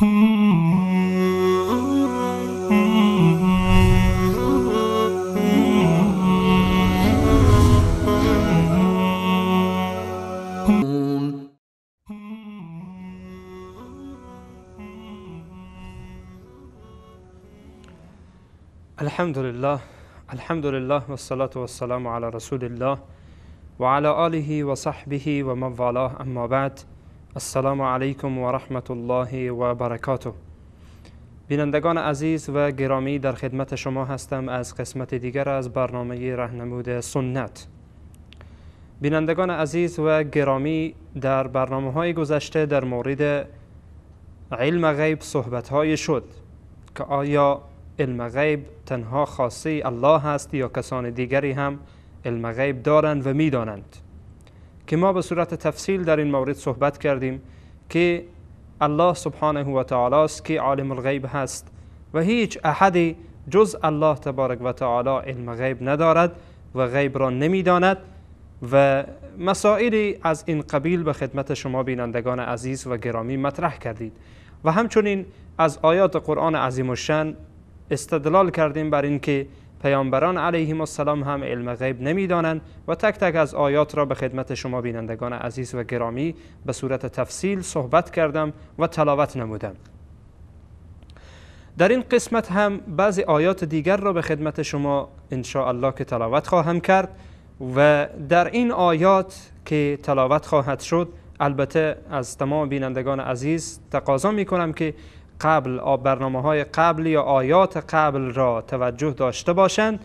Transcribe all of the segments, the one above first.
الحمد لله، الحمد لله والصلاة والسلام على رسول الله وعلى آله وصحبه ومن والاه، اما بعد. السلام علیکم و رحمت الله و برکاته. بینندگان عزیز و گرامی، در خدمت شما هستم از قسمت دیگر از برنامه رهنمود سنت. بینندگان عزیز و گرامی، در برنامه های گذشته در مورد علم غیب صحبت های شد که آیا علم غیب تنها خاصه الله هست یا کسان دیگری هم علم غیب دارند و میدانند، که ما به صورت تفصیل در این مورد صحبت کردیم که الله سبحانه و تعالی است که عالم الغیب هست و هیچ احدی جز الله تبارک و تعالی علم غیب ندارد و غیب را نمیداند و مسائلی از این قبیل به خدمت شما بینندگان عزیز و گرامی مطرح کردید و همچنین از آیات قرآن عظیم الشأن استدلال کردیم بر اینکه پیامبران علیهم السلام هم علم غیب نمیدانند و تک تک از آیات را به خدمت شما بینندگان عزیز و گرامی به صورت تفصیل صحبت کردم و تلاوت نمودم. در این قسمت هم بعضی آیات دیگر را به خدمت شما ان شاء الله که تلاوت خواهم کرد و در این آیات که تلاوت خواهد شد، البته از تمام بینندگان عزیز تقاضا میکنم که قبل برنامه های قبل یا آیات قبل را توجه داشته باشند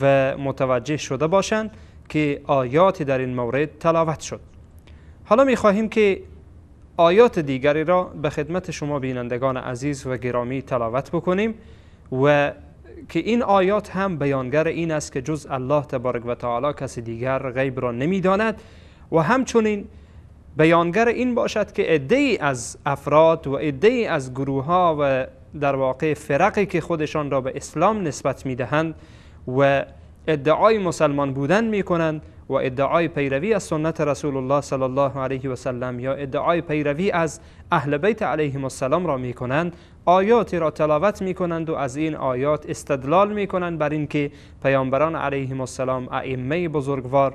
و متوجه شده باشند که آیاتی در این مورد تلاوت شد. حالا می خواهیم که آیات دیگری را به خدمت شما بینندگان عزیز و گرامی تلاوت بکنیم و که این آیات هم بیانگر این است که جز الله تبارک و تعالی کسی دیگر غیب را نمی داند و همچنین بیانگر این باشد که عده‌ای از افراد و عده‌ای از گروه‌ها و در واقع فرقی که خودشان را به اسلام نسبت می‌دهند و ادعای مسلمان بودن می‌کنند و ادعای پیروی از سنت رسول الله صلی الله علیه و سلم یا ادعای پیروی از اهل بیت علیهم السلام را می‌کنند، آیاتی را تلاوت می‌کنند و از این آیات استدلال می‌کنند بر اینکه پیامبران علیهم السلام، ائمه بزرگوار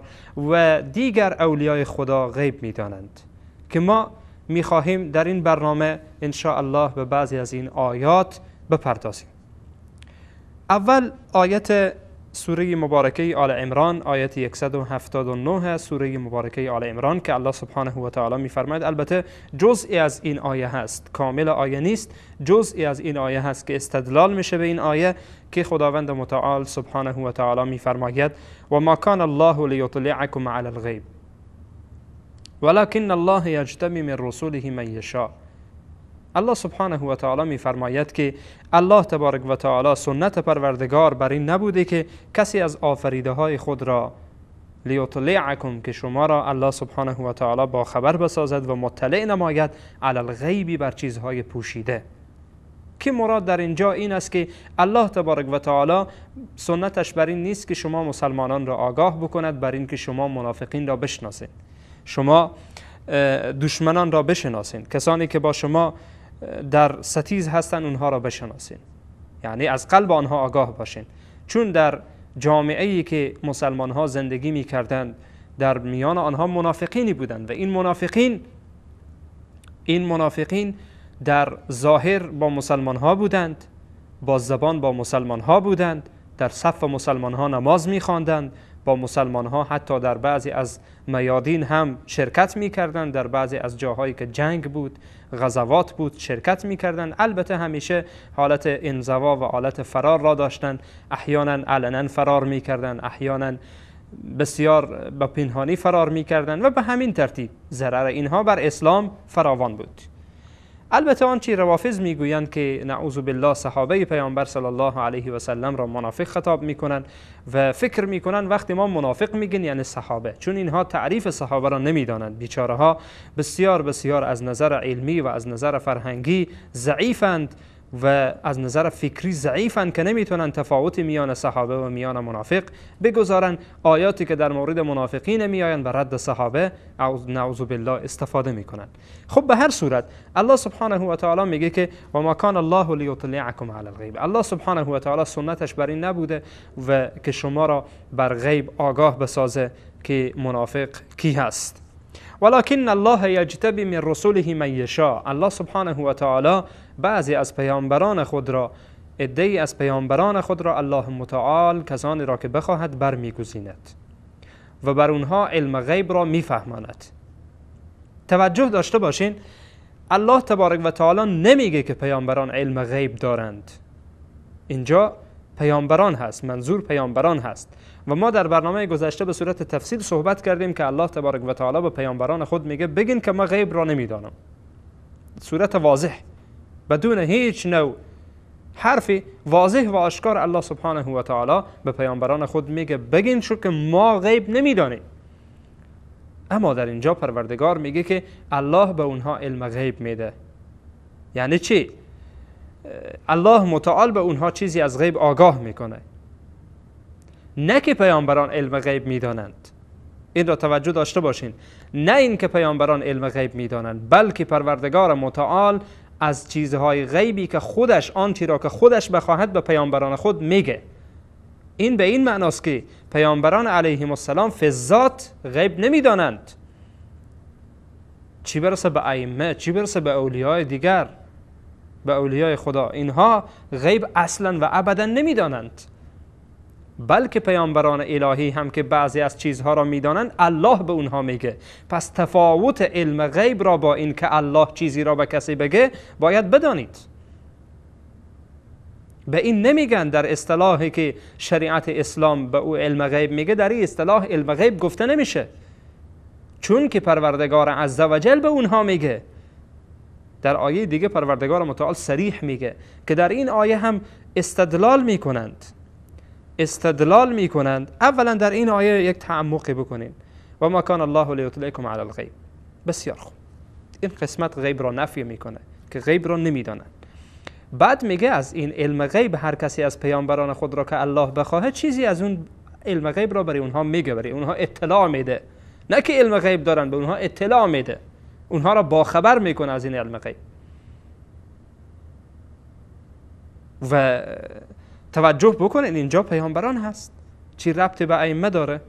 و دیگر اولیای خدا غیب می‌دانند، که ما می‌خواهیم در این برنامه ان شاء الله به بعضی از این آیات بپردازیم. اول آیت سوره مبارکه آل عمران، آیت 179 سوره مبارکه آل عمران که الله سبحانه و تعالی می‌فرماید. البته جزئی از این آیه هست، کامل آیه نیست، جزئی از این آیه هست که استدلال میشه به این آیه که خداوند متعال سبحانه و تعالی می‌فرماید: و ما کان الله لیطلعکم علی الغیب ولکن الله یجتبی من رسوله من یشاء. الله سبحانه و تعالی می‌فرماید که الله تبارک و تعالی سنت پروردگار بر این نبوده که کسی از آفریده های خود را لیطلعکم، که شما را الله سبحانه و تعالی با خبر بسازد و مطلع نماید، علی الغیبی، بر چیزهای پوشیده، که مراد در اینجا این است که الله تبارک و تعالی سنتش بر این نیست که شما مسلمانان را آگاه بکند، بر این که شما منافقین را بشناسید، شما دشمنان را بشناسید، کسانی که با شما در ستیز هستند اونها را بشناسین، یعنی از قلب آنها آگاه باشین. چون در جامعه‌ای که مسلمان ها زندگی می کردند در میان آنها منافقینی بودند و این منافقین در ظاهر با مسلمان ها بودند، با زبان با مسلمان ها بودند، در صف مسلمان ها نماز می خواندند، با مسلمان ها حتی در بعضی از میادین هم شرکت می کردند، در بعضی از جاهایی که جنگ بود، غزوات بود، شرکت می کردند. البته همیشه حالت انزوا و حالت فرار را داشتند، احیانا علنا فرار می کردند، احیانا بسیار به پنهانی فرار می کردند و به همین ترتیب ضرر اینها بر اسلام فراوان بود. البته آنچه روافض میگویند که نعوذ بالله صحابه پیامبر صلی الله علیه و سلم را منافق خطاب میکنند و فکر میکنند وقتی ما منافق میگن یعنی صحابه، چون اینها تعریف صحابه را نمیدانند. بیچاره ها بسیار بسیار از نظر علمی و از نظر فرهنگی ضعیفند و از نظر فکری ضعیفن که نمیتونن تفاوت میان صحابه و میان منافق بگذارن. آیاتی که در مورد منافقین میآیند بر رد صحابه نعوذ بالله استفاده میکنن. خب به هر صورت الله سبحانه و تعالی میگه که و ما کان الله لیطلعکم علی الغیب. الله سبحانه و تعالی سنتش بر این نبوده و که شما را بر غیب آگاه بسازه که منافق کی هست. ولکن الله یجتبی من رسوله من یشاء. الله سبحانه و تعالی بعضی از پیامبران خود را، عده‌ای از پیامبران خود را الله متعال کسانی را که بخواهد برمیگزیند و بر اونها علم غیب را میفهماند. توجه داشته باشین، الله تبارک و تعالی نمیگه که پیامبران علم غیب دارند. اینجا پیامبران هست، منظور پیامبران هست و ما در برنامه گذشته به صورت تفصیل صحبت کردیم که الله تبارک و تعالی به پیامبران خود میگه بگین که ما غیب را نمیدانم. صورت واضح، بدون هیچ نوع حرفی، واضح و آشکار الله سبحانه و تعالی به پیامبران خود میگه بگین شو که ما غیب نمیدانیم. اما در اینجا پروردگار میگه که الله به اونها علم غیب میده. یعنی چی؟ الله متعال به اونها چیزی از غیب آگاه میکنه، نه که پیامبران علم غیب میدانند. این را توجه داشته باشین، نه این که پیامبران علم غیب میدانند، بلکه پروردگار متعال از چیزهای غیبی که خودش، آنچه را که خودش بخواهد به پیامبران خود میگه. این به این معناست که پیامبران علیهم السلام فی ذات غیب نمیدانند، چی برسه به ائمه، چی برسه به اولیای دیگر، به اولیای خدا. اینها غیب اصلا و ابدا نمیدانند، بلکه پیامبران الهی هم که بعضی از چیزها را میدانند الله به اونها میگه. پس تفاوت علم غیب را با این که الله چیزی را به کسی بگه باید بدانید. به این نمیگن در اصطلاحی که شریعت اسلام به او علم غیب میگه، در این اصطلاح علم غیب گفته نمیشه، چون که پروردگار عزوجل به اونها میگه. در آیه دیگه پروردگار متعال صریح میگه که در این آیه هم استدلال میکنند، استدلال میکنند. اولا در این آیه یک تعمقی بکنیم، و ما کان الله لیطلعکم علی الغیب. بسیار خوب، این قسمت غیب را نفی میکنه که غیب را نمیدانند. بعد میگه از این علم غیب هر کسی از پیامبران خود را که الله بخواهد چیزی از اون علم غیب را برای اونها میگه، برای اونها اطلاع میده. نه که علم غیب دارن، به اونها اطلاع میده، اونها را باخبر میکنه از این علم غیب. و توجه بکنین اینجا پیامبران هست، چی ربطی به ائمه داره،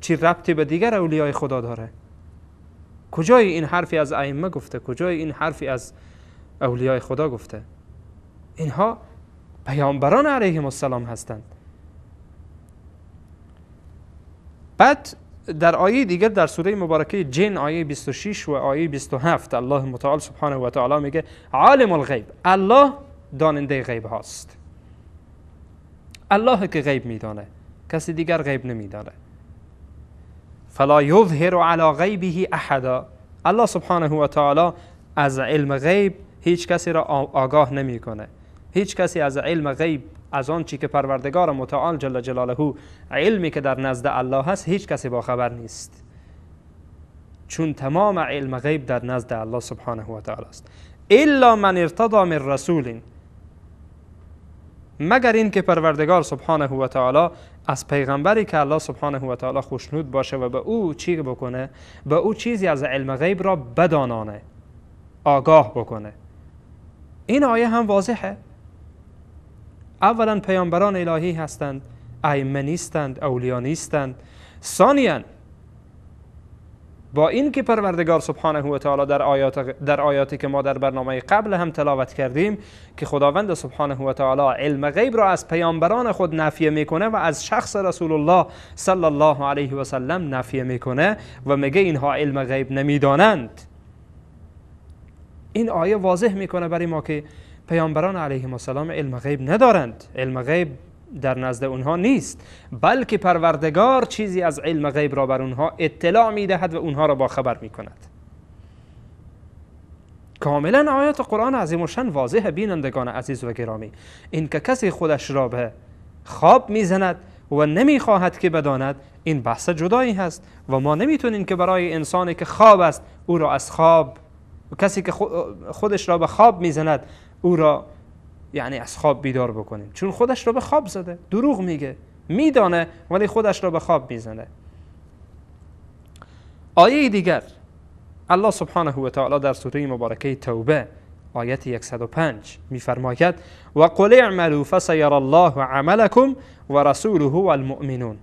چی ربطی به دیگر اولیای خدا داره؟ کجای این حرفی از ائمه گفته؟ کجای این حرفی از اولیای خدا گفته؟ اینها پیامبران علیهم السلام هستند. بعد در آیه دیگر در سوره مبارکه جن آیه 26 و آیه 27 الله متعال سبحانه و تعالی میگه عالم الغیب، الله داننده غیب هاست. الله که غیب میدانه، کسی دیگر غیب نمیدانه. فلا یظهر علی غیبه احدا. الله سبحانه و تعالی از علم غیب هیچ کسی را آگاه نمیکنه. هیچ کسی از علم غیب، از آن چی که پروردگار متعال جل جلاله علمی که در نزد الله هست، هیچ کسی با خبر نیست، چون تمام علم غیب در نزد الله سبحانه و تعالی است. الا من ارتضی من رسول، مگر این که پروردگار سبحانه و تعالی از پیغمبری که الله سبحانه و تعالی خوشنود باشه و به او چی بکنه، به او چیزی از علم غیب را بدانانه، آگاه بکنه. این آیه هم واضحه. اولا پیامبران الهی هستند، ائمه نیستند، اولیا نیستند. ثانیا با این که پروردگار سبحانه و تعالی در آیاتی که ما در برنامه قبل هم تلاوت کردیم که خداوند سبحانه و تعالی علم غیب را از پیامبران خود نفی میکنه و از شخص رسول الله صلی الله علیه و سلم نفی میکنه و میگه اینها علم غیب نمیدانند. این آیه واضح میکنه برای ما که پیامبران علیهم السلام علم غیب ندارند، علم غیب در نزد اونها نیست، بلکه پروردگار چیزی از علم غیب را بر اونها اطلاع میدهد و اونها را با خبر میکند. کاملا آیات قرآن عظیم الشان واضح بینندگان عزیز و گرامی. این که کسی خودش را به خواب میزند و نمیخواهد که بداند، این بحث جدایی هست و ما نمیتونیم که برای انسانی که خواب است او را از خواب، کسی که خودش را به خواب میزند او را یعنی از خواب بیدار بکنیم، چون خودش را به خواب زده، دروغ میگه، میدانه ولی خودش را به خواب میزنه. آیه دیگر الله سبحانه و تعالی در سوره مبارکه توبه آیت 105 میفرماید و قل اعملوا فسیر الله عملکم و رسوله والمؤمنون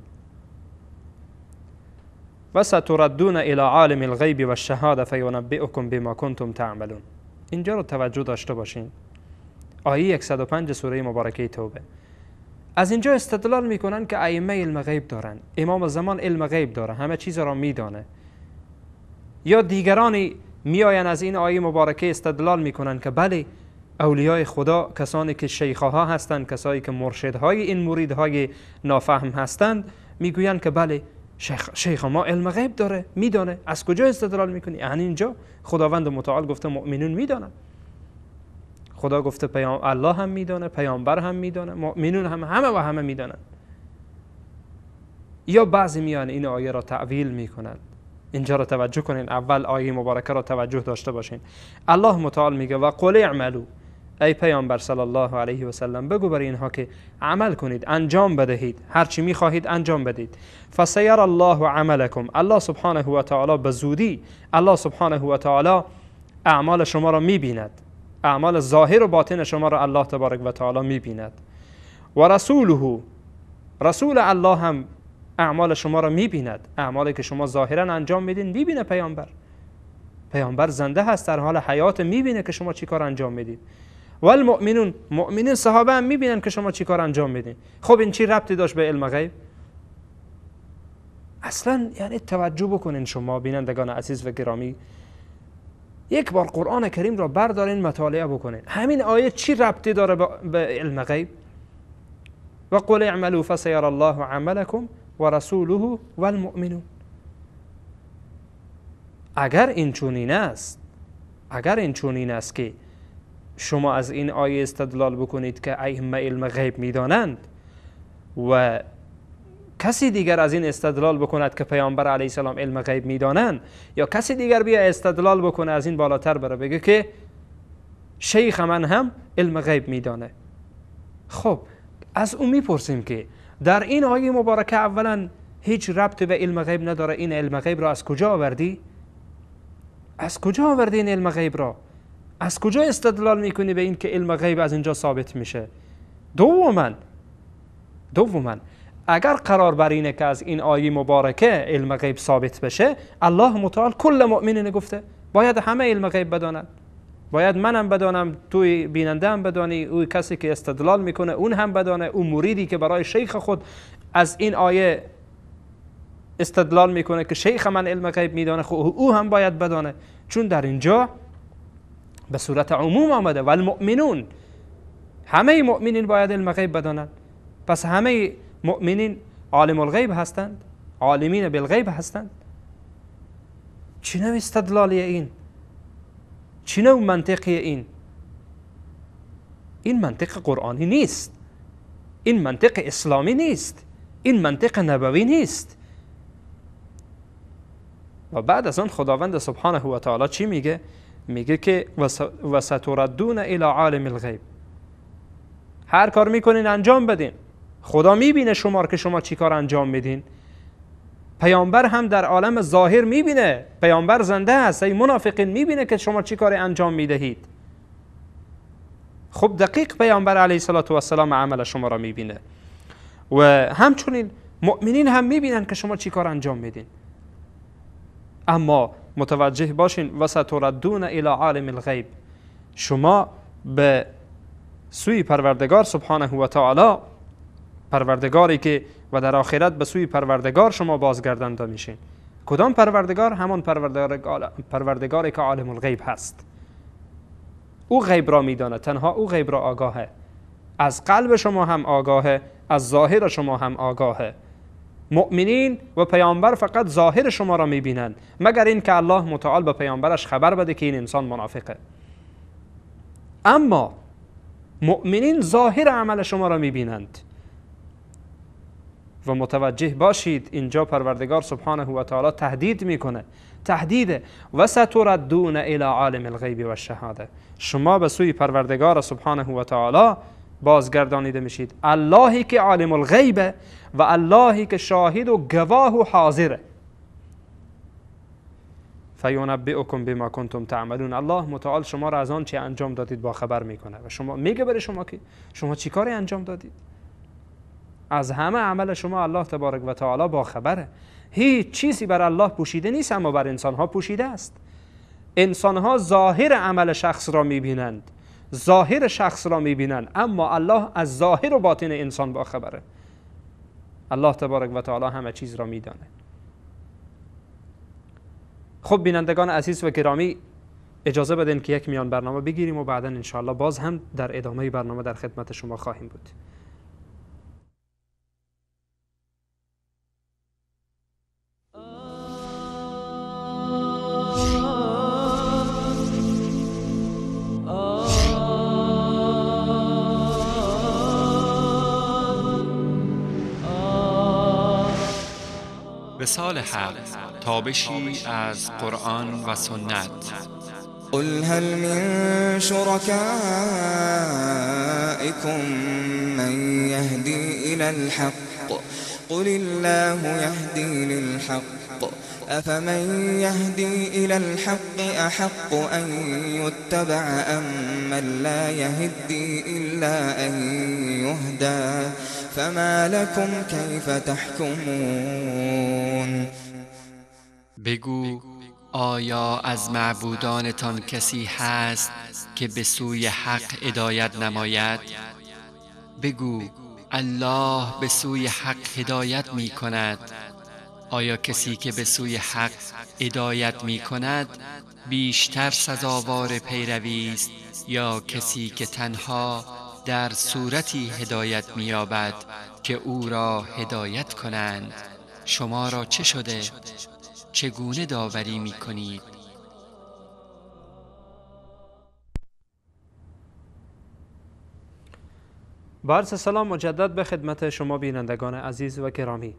و ستردون الى عالم الغیب والشهاده فینبئکم بما کنتم تعملون. اینجا رو توجه داشته باشین، آیه 105 سوره مبارکه توبه. از اینجا استدلال میکنن که ائمه علم غیب دارن، امام زمان علم غیب داره، همه چیز را میدانه. یا دیگرانی میآیند از این آیه مبارکه استدلال میکنن که بله اولیای خدا، کسانی که شیخها هستند، کسایی که مرشدهای این مریدهای نافهم هستند، میگویند که بله شیخ ما علم غیب داره، میدانه. از کجا استدلال میکنی؟ یعنی اینجا خداوند متعال گفته مؤمنون میدانن، خدا گفته پیام الله هم میدانه، پیامبر هم میدانه، مؤمنون هم، همه و همه میدانن. یا بعضی میان این آیه را تأویل میکنند. اینجا را توجه کنین، اول آیه مبارکه را توجه داشته باشین. الله متعال میگه و قل اعملوا، ای پیامبر صلی الله علیه و سلم بگو برای اینها که عمل کنید، انجام بدهید، هر چی میخواهید انجام بدید. فسیر الله عملکم، الله سبحانه و تعالی به زودی، الله سبحانه و تعالی اعمال شما را میبیند، اعمال ظاهر و باطن شما را الله تبارک و تعالی میبیند. و رسوله، رسول الله هم اعمال شما را میبیند، اعمالی که شما ظاهرا انجام میدین میبینه. پیامبر زنده هست، در حال حیات، میبینه که شما چی کار انجام میدید. والمؤمنون، مؤمنین صحابه هم میبینن که شما چی کار انجام میدین. خب این چی ربطی داشت به علم غیب؟ اصلا یعنی توجه بکنین شما بینندگان عزیز و گرامی، یک بار قرآن کریم را بردارین مطالعه بکنین، همین آیه چی ربطی داره به علم غیب؟ و قل اعملوا فسیر الله عملکم و رسوله والمؤمنون. اگر این چنین است، اگر این چنین است که شما از این آیه استدلال بکنید که ائمه علم غیب میدانند و کسی دیگر از این استدلال بکند که پیامبر علیه السلام علم غیب میدانند، یا کسی دیگر بیا استدلال بکنه از این بالاتر بره بگه که شیخ من هم علم غیب میدانه، خب از او میپرسیم که در این آیه مبارکه اولا هیچ ربط به علم غیب نداره، این علم غیب را از کجا آوردی؟ از کجا آوردی این علم غیب را؟ از کجا استدلال میکنی به این که علم غیب از اینجا ثابت میشه؟ دوما اگر قرار بر اینه که از این آیه مبارکه علم غیب ثابت بشه، الله متعال کل مؤمنین گفته باید همه علم غیب بدانند، باید منم بدانم، توی بیننده هم بدانی، او کسی که استدلال میکنه اون هم بدانه، او مریدی که برای شیخ خود از این آیه استدلال میکنه که شیخ من علم غیب میدانه، خب او هم باید بدانه، چون در اینجا به صورت عموم آمده و المؤمنون، همه مؤمنین باید علم غیب بدانند. پس همه مؤمنین عالم الغیب هستند، عالمین بالغیب هستند. چه نوع استدلالی این؟ چه نوع منطقی این؟ این منطق قرآنی نیست، این منطق اسلامی نیست، این منطق نبوی نیست. و بعد از آن خداوند سبحانه و تعالی چی میگه؟ میگه که و ستردون الی عالم الغیب. هر کار میکنین انجام بدین، خدا میبینه شما که شما چی کار انجام میدین. پیامبر هم در عالم ظاهر میبینه، پیامبر زنده است، ای منافقین میبینه که شما چی کار انجام میدهید. خب دقیق پیامبر علیه السلام عمل شما را میبینه و همچنین مؤمنین هم میبینن که شما چی کار انجام میدین. اما متوجه باشین و ستردون الی عالم الغیب، شما به سوی پروردگار سبحانه و تعالی، پروردگاری که و در آخرت به سوی پروردگار شما بازگردانده میشین. کدام پروردگار؟ همان پروردگاری که عالم الغیب هست. او غیب را میداند، تنها او غیب را آگاهه، از قلب شما هم آگاهه، از ظاهر شما هم آگاهه. مؤمنین و پیامبر فقط ظاهر شما را میبینند، مگر این که الله متعال به پیامبرش خبر بده که این انسان منافقه. اما مؤمنین ظاهر عمل شما را میبینند. و متوجه باشید اینجا پروردگار سبحانه و تعالی تهدید میکنه، تهدیده. و ستردون الی عالم الغیب و الشهاده، شما به سوی پروردگار سبحانه و تعالی بازگردانیده میشید، اللهی که عالم الغیبه و اللهی که شاهد و گواه و حاضره. فینبئکم بما کنتم تعملون، الله متعال شما را از آن چه انجام دادید با خبر میکنه و شما میگه برای شما که شما چی کاری انجام دادید. از همه عمل شما الله تبارک و تعالی با خبره. هیچ چیزی بر الله پوشیده نیست، اما بر انسانها پوشیده است. انسانها ظاهر عمل شخص را میبینند، ظاهر شخص را میبینند، اما الله از ظاهر و باطن انسان با خبره. الله تبارک و تعالی همه چیز را میدانه. خب بینندگان عزیز و گرامی، اجازه بدین که یک میان برنامه بگیریم و بعدا انشاءالله باز هم در ادامه برنامه در خدمت شما خواهیم بود. وصال حق، تابشی از قرآن و سنت. قل هل من شركائكم من يهدي إلى الحق قل الله يهدي للحق أفمن يهدي إلى الحق أحق أن يتبع أم من لا يهدي إلا أن يهدى فما لكم كيف تحكمون. بگو آیا از معبودانتان کسی هست که به سوی حق هدایت نماید؟ بگو الله به سوی حق هدایت می کند. آیا کسی که به سوی حق هدایت می کند بیشتر سزاوار پیروی است یا کسی که تنها در صورتی هدایت می یابد که او را هدایت کنند؟ شما را چه شده؟ چگونه داوری می کنید؟ با عرض سلام مجدد به خدمت شما بینندگان عزیز و گرامی.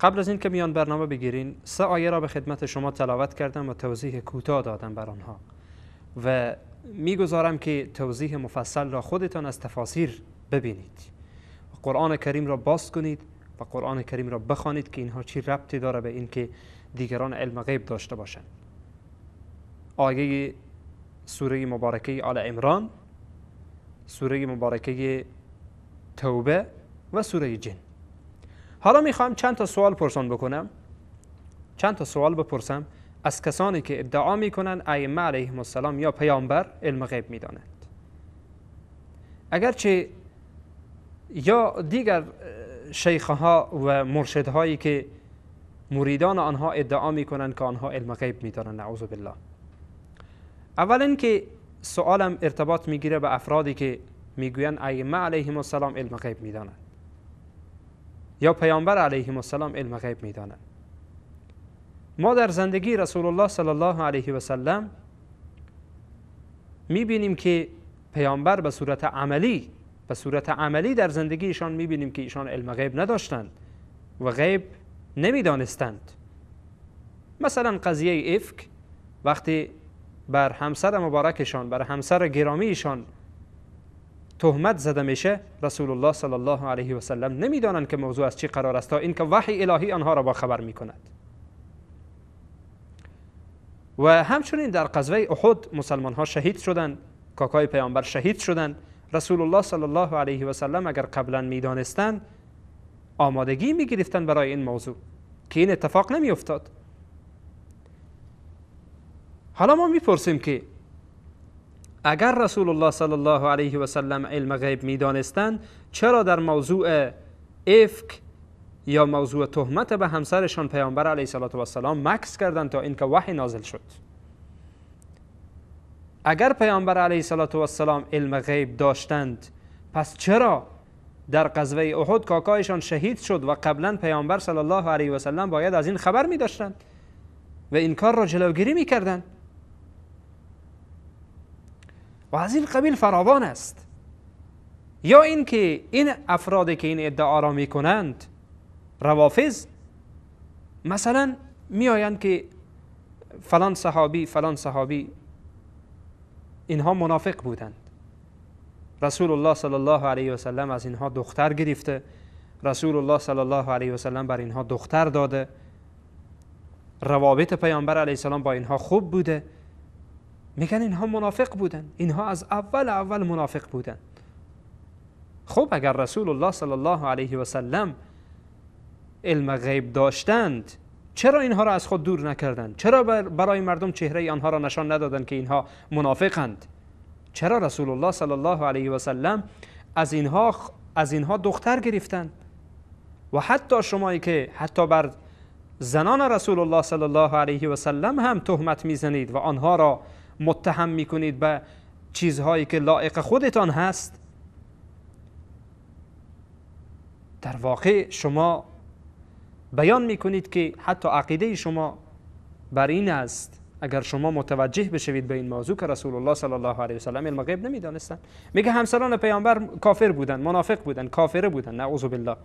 قبل از اینکه میان برنامه بگیرین، 3 آیه را به خدمت شما تلاوت کردم و توضیح کوتاه دادم بر آنها و میگذارم که توضیح مفصل را خودتان از تفاسیر ببینید. قرآن کریم را باز کنید و قرآن کریم را بخوانید که اینها چی ربطی داره به اینکه دیگران علم غیب داشته باشند. آیه سوره مبارکه آل عمران، سوره مبارکه توبه و سوره جن. حالا میخوام چند تا سوال پرسان بکنم، چند تا سوال بپرسم از کسانی که ادعا میکنن ائمه علیهم السلام یا پیامبر علم غیب میدانند، اگرچه یا دیگر شیخها و مرشدهایی که مریدان آنها ادعا میکنند که آنها علم غیب میدانند، نعوذ بالله. اولا که سوالم ارتباط میگیره به افرادی که میگویند ائمه علیهم السلام علم غیب میدانند یا پیامبر علیهم السلام علم غیب میدانند. ما در زندگی رسول الله صلی الله علیه و سلم میبینیم که پیامبر به صورت عملی در زندگی ایشان میبینیم که ایشان علم غیب نداشتند و غیب نمیدانستند. مثلا قضیه افک، وقتی بر همسر مبارکشان، بر همسر گرامیشان تهمت زده میشه، رسول الله صلی الله علیه و سلم نمیدانند که موضوع از چی قرار است تا اینکه وحی الهی آنها را با خبر میکند. و همچنین در غزوه احد مسلمان ها شهید شدند، کاکای پیامبر شهید شدند. رسول الله صلی الله علیه و سلم اگر قبلا میدانستند آمادگی میگرفتند برای این موضوع که این اتفاق نمیافتاد. حالا ما میپرسیم که اگر رسول الله صلی الله علیه و سلم علم غیب میدانستند، چرا در موضوع افک یا موضوع تهمت به همسرشان پیامبر علیه السلام مکث کردند تا اینکه وحی نازل شد؟ اگر پیامبر علیه السلام علم غیب داشتند، پس چرا در غزوه احد کاکایشان شهید شد و قبلا پیامبر صلی الله علیه و سلم باید از این خبر می داشتند و این کار را جلوگیری می کردند؟ و از این قبیل فراوان است. یا اینکه این افرادی که این ادعا را می کنند روافض مثلا میآیند که فلان صحابی فلان صحابی اینها منافق بودند، رسول الله صلی الله علیه و سلم از اینها دختر گرفته، رسول الله صلی الله علیه و سلم بر اینها دختر داده، روابط پیامبر علیه السلام با اینها خوب بوده. میگن اینها منافق بودن، اینها از اول منافق بودن. خب اگر رسول الله صلی الله علیه و سلم علم غیب داشتند، چرا اینها را از خود دور نکردند؟ چرا برای مردم چهره آنها را نشان ندادند که اینها منافقند؟ چرا رسول الله صلی الله علیه و سلم از اینها دختر گرفتند؟ و حتی شمایی که حتی بر زنان رسول الله صلی الله علیه و سلم هم تهمت میزنید و آنها را متهم میکنید به چیزهایی که لایق خودتان هست، در واقع شما بیان میکنید که حتی عقیده شما بر این است. اگر شما متوجه بشوید به این موضوع که رسول الله صلی الله علیه و سلم علم غیب نمیدانستند، میگه همسران پیامبر کافر بودن، منافق بودن، کافره بودن، نعوذ بالله.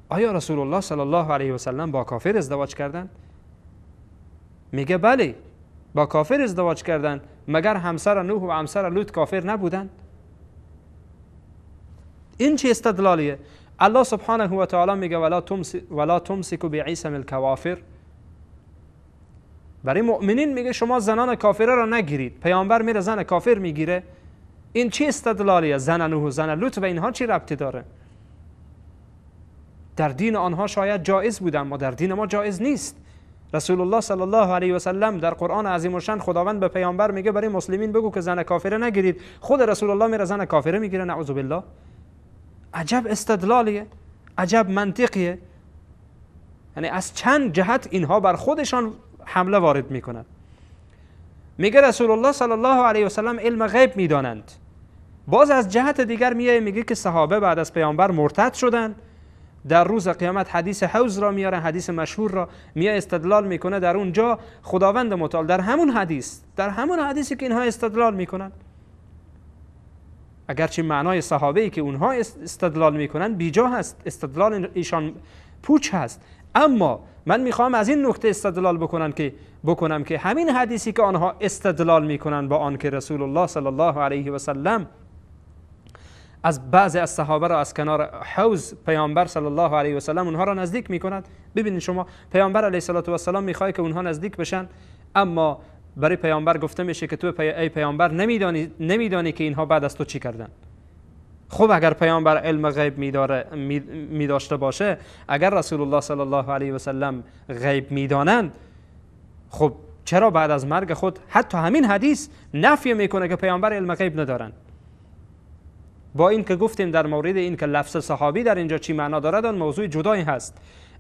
آیا رسول الله صلی الله علیه و سلم با کافر ازدواج کردند؟ میگه بله، با کافر ازدواج کردند. مگر همسر نوح و همسر لوط کافر نبودند؟ این چه استدلالیه؟ الله سبحانه و تعالی میگه ولا تمسکوا بعصم الکوافر. برای مؤمنین میگه شما زنان کافره را نگیرید. پیامبر میره زن کافر میگیره. این چه استدلالیه؟ زن نوح و زن لوط و اینها چی ربطی داره؟ در دین آنها شاید جایز بود، اما در دین ما جایز نیست. رسول الله صلی الله علیه و سلم در قرآن عظیم الشان خداوند به پیامبر میگه برای مسلمین بگو که زن کافره نگیرید. خود رسول الله میره زن کافره میگیره، نعوذ بالله. عجب استدلالیه، عجب منطقیه. یعنی از چند جهت اینها بر خودشان حمله وارد میکنند. میگه رسول الله صلی الله علیه و سلم علم غیب میدانند. باز از جهت دیگر میگه که صحابه بعد از پیامبر مرتد شدند. در روز قیامت حدیث حوض را میاره، حدیث مشهور را میاد استدلال میکنه. در اونجا خداوند متعال در همون حدیث، در همون حدیثی که اینها استدلال میکنن، اگرچه معنای صحابه ای که اونها استدلال میکنن بیجا هست، استدلال ایشان پوچ هست، اما من میخوام از این نکته استدلال بکنم که همین حدیثی که آنها استدلال میکنن با آن که رسول الله صلی الله علیه و سلم از بعضی از صحابه را از کنار حوض پیامبر صلی الله علیه و سلم اونها را نزدیک میکند. ببینید شما، پیامبر علیه الصلاة والسلام میخواد که اونها نزدیک بشن، اما برای پیامبر گفته میشه که تو ای پیامبر نمیدانی که اینها بعد از تو چی کردن. خب اگر پیامبر علم غیب میداشته باشه، اگر رسول الله صلی الله علیه و سلم غیب میدانند، خب چرا بعد از مرگ خود حتی همین حدیث نفی میکنه که پیامبر علم غیب ندارن؟ با این که گفتیم در مورد این که لفظ صحابی در اینجا چی معنا دارد، آن موضوع جدایی هست،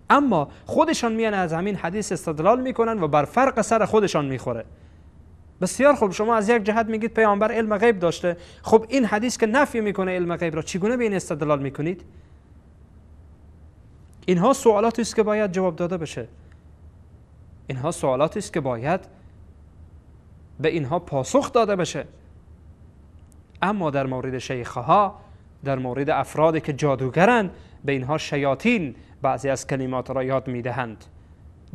اما خودشان میان از همین حدیث استدلال میکنن و بر فرق سر خودشان میخوره. بسیار خوب، شما از یک جهت میگید پیامبر علم غیب داشته، خب این حدیث که نفی میکنه علم غیب را، چگونه به این استدلال میکنید؟ اینها سوالاتی است که باید جواب داده بشه. اینها سوالاتی است که باید به اینها پاسخ داده بشه. اما در مورد شیخها، در مورد افرادی که جادوگرند، به اینها شیاطین بعضی از کلمات را یاد میدهند،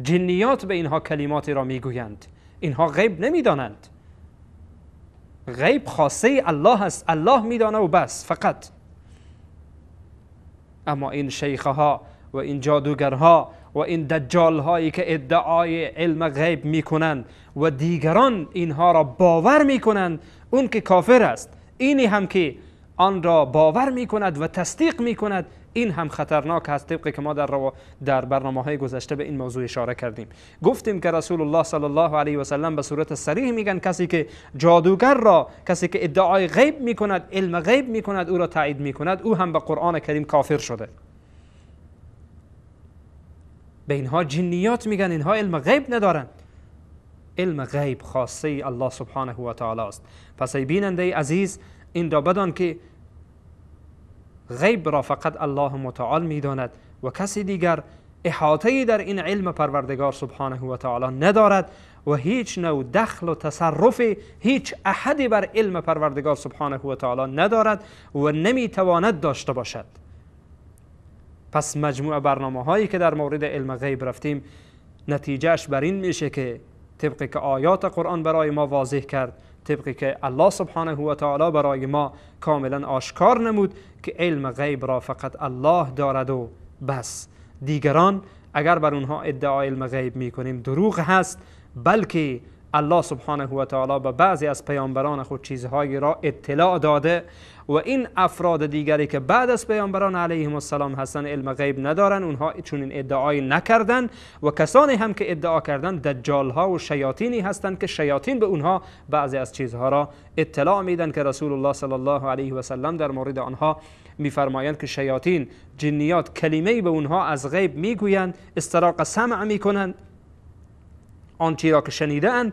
جنیات به اینها کلماتی را میگویند. اینها غیب نمیدانند. غیب خاصه الله است، الله میدانه و بس، فقط. اما این شیخها و این جادوگرها و این دجال هایی که ادعای علم غیب میکنند و دیگران اینها را باور میکنند، اون که کافر است، اینی هم که آن را باور میکند و تصدیق میکند، این هم خطرناک هست. طبقی که ما در برنامه های گذشته به این موضوع اشاره کردیم، گفتیم که رسول الله صلی الله علیه و سلم به صورت صریح میگن کسی که جادوگر را، کسی که ادعای غیب میکند، علم غیب میکند، او را تایید میکند، او هم به قرآن کریم کافر شده. به اینها جنیات میگن، اینها علم غیب ندارند. علم غیب خاصه الله سبحانه و تعالی است. پس ای بیننده عزیز، این را بدان که غیب را فقط الله متعال میداند و کسی دیگر احاطه‌ای در این علم پروردگار سبحانه و تعالی ندارد و هیچ نوع دخل و تصرف هیچ احدی بر علم پروردگار سبحانه و تعالی ندارد و نمیتواند داشته باشد. پس مجموع برنامه هایی که در مورد علم غیب رفتیم نتیجهش بر این میشه که طبقی که آیات قرآن برای ما واضح کرد، طبقی که الله سبحانه و تعالی برای ما کاملا آشکار نمود که علم غیب را فقط الله دارد و بس. دیگران اگر بر اونها ادعای علم غیب میکنیم دروغ هست، بلکه الله سبحانه و تعالی به بعضی از پیامبران خود چیزهایی را اطلاع داده و این افراد دیگری که بعد از پیامبران علیهم السلام هستن علم غیب ندارن، اونها چون این ادعای نکردن و کسانی هم که ادعا کردن دجال ها و شیاطینی هستند که شیاطین به اونها بعضی از چیزها را اطلاع میدن که رسول الله صلی الله علیه و سلم در مورد آنها میفرمایند که شیاطین، جنیات کلمه‌ای به اونها از غیب میگویند، استراق سمع میکنند، آنچه را که شنیده‌اند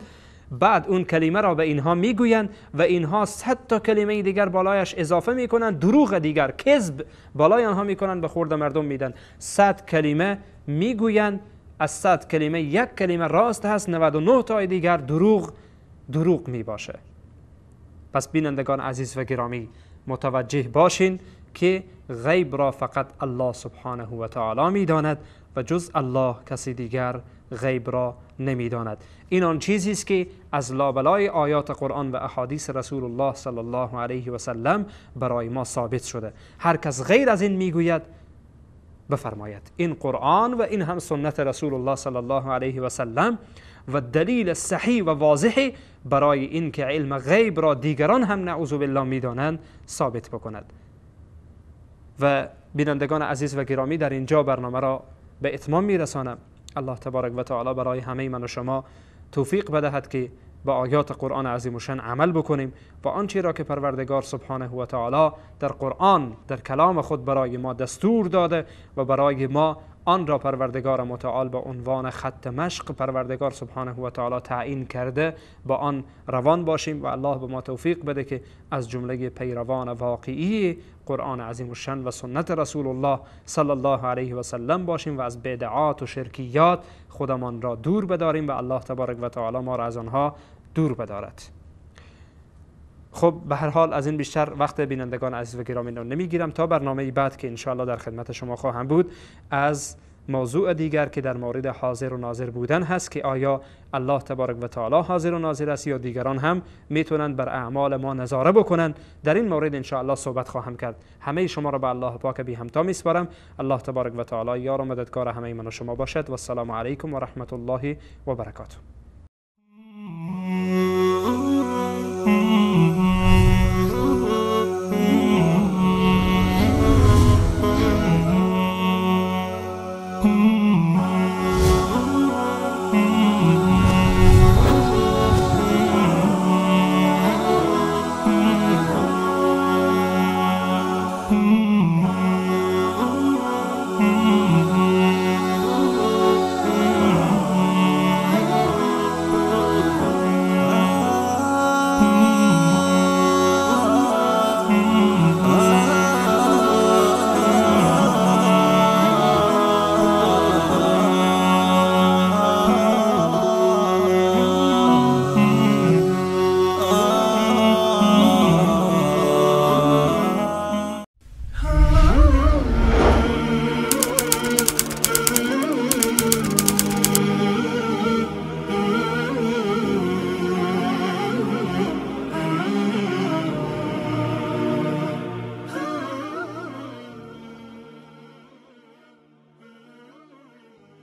بعد اون کلمه را به اینها میگویند و اینها 100 تا کلمه دیگر بالایش اضافه میکنند، دروغ دیگر، کذب بالای آنها میکنند، به خورد مردم میدن. 100 کلمه میگویند، از 100 کلمه یک کلمه راست هست، 99 تا دیگر دروغ میباشه. پس بینندگان عزیز و گرامی متوجه باشین که غیب را فقط الله سبحانه و تعالی میداند و جز الله کسی دیگر غیب را نمیداند. این آن چیزی است که از لابلای آیات قرآن و احادیث رسول الله صلی الله علیه و سلم برای ما ثابت شده. هر کس غیر از این میگوید بفرماید این قرآن و این هم سنت رسول الله صلی الله علیه و سلم و دلیل صحیح و واضح برای این که علم غیب را دیگران هم نعوذ بالله میدانند ثابت بکند. و بینندگان عزیز و گرامی در اینجا برنامه را به اتمام میرسانم. الله تبارک و تعالی برای همه من و شما توفیق بدهد که با آیات قرآن عظیم الشان عمل بکنیم و آنچه را که پروردگار سبحانه و تعالی در قرآن در کلام خود برای ما دستور داده و برای ما آن را پروردگار متعال با عنوان خط مشق پروردگار سبحانه و تعالی تعیین کرده با آن روان باشیم و الله به ما توفیق بده که از جمله پیروان واقعی قرآن عظیم الشان و سنت رسول الله صلی الله علیه و سلم باشیم و از بدعات و شرکیات خودمان را دور بداریم و الله تبارک و تعالی ما را از آنها دور بدارد. خب به هر حال از این بیشتر وقت بینندگان عزیز و گرامی را نمیگیرم تا برنامه بعد که انشاءالله در خدمت شما خواهم بود از موضوع دیگر که در مورد حاضر و ناظر بودن هست که آیا الله تبارک و تعالی حاضر و ناظر است یا دیگران هم میتونند بر اعمال ما نظاره بکنند. در این مورد انشاءالله صحبت خواهم کرد. همه شما را به الله پاک بی همتا میسپارم. الله تبارک و تعالی یار و مددگار همه من و شما باشد. و السلام علیکم و رحمت الله و برکاته.